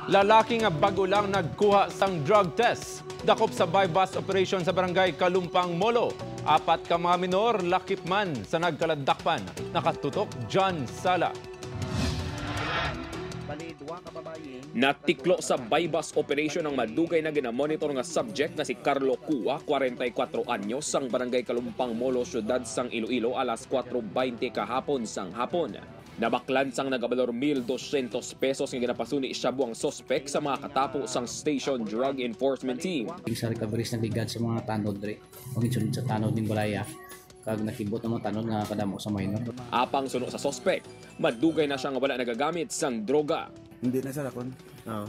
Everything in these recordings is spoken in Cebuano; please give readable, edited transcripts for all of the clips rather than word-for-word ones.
Lalaki nga bago lang nagkuha sang drug test. Dakop sa buy-bust operation sa Barangay Kalumpang, Molo. Apat ka mga minor lakip man sa nagkaladakpan. Nakatutok John Sala. Natiklo sa buy-bust operation ang madugay na ginamonitor nga subject nga si Carlo Cua, 44 anyos, sang Barangay Kalumpang, Molo, Syudad sang Iloilo alas 4:20 kahapon sang hapon. Nabaklan sang nagabalor 1,200 pesos nga ginapasuni shabu ang sospek sa mga katapo sang Station Drug Enforcement Team. Sa recoveries nagligad sa mga tanod dre, o ginsunod sa tanod ning balaya kag nakibot ang mga tanod nga kadamo sa minor. Apang suno sa sospek, madugay na siya nga wala nagagamit sang droga. Hindi na sir akon. Oo.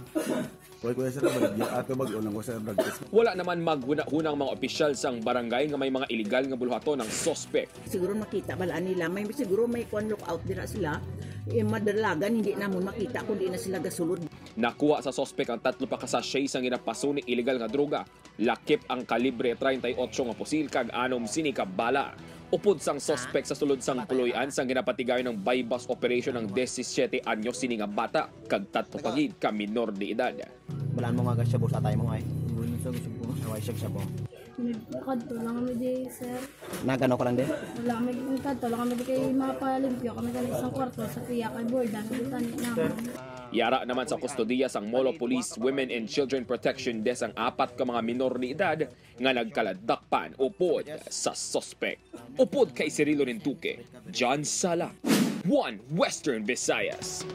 Huwag ko na sir baligya. Ato mag-unang ko sa drug test. Wala naman maghuna-hunang mga opisyal sang barangay nga may mga iligal nga buluhaton ng sospek. Siguro makita balaan nila. May siguro may kwan lookout dira sila. Eh, madalagan hindi namon makita kung di na sila gasulod. Nakuha sa sospek ang tatlo pa ka sachet sang ginapasuni iligal nga droga. Lakip ang kalibre 38 nga pusil kag anom sini ka bala. Upod sang sospek sa sulod sang puloy-an sang ginapatigayon ng buy-bust operation ng 17 anyos sini nga bata kag tatlo pa gid ka minor de edad. Balaan mo nga gas shabu sa atay mo ay. Away siya shabu. Kadto lang kami di, sir. Nagano ka lang din? Wala kami, kadto lang kami di kay mapalimpyo kami kami isang kwarto sa piya kay Bordan. Sa na. Yara naman sa kustodiya sang Molo Police Women and Children Protection Desk ang apat ka mga minor ni edad nga nagkaladakpan upod sa sospek. Upod kay Cirilo Nintuque, John Sala, One Western Visayas.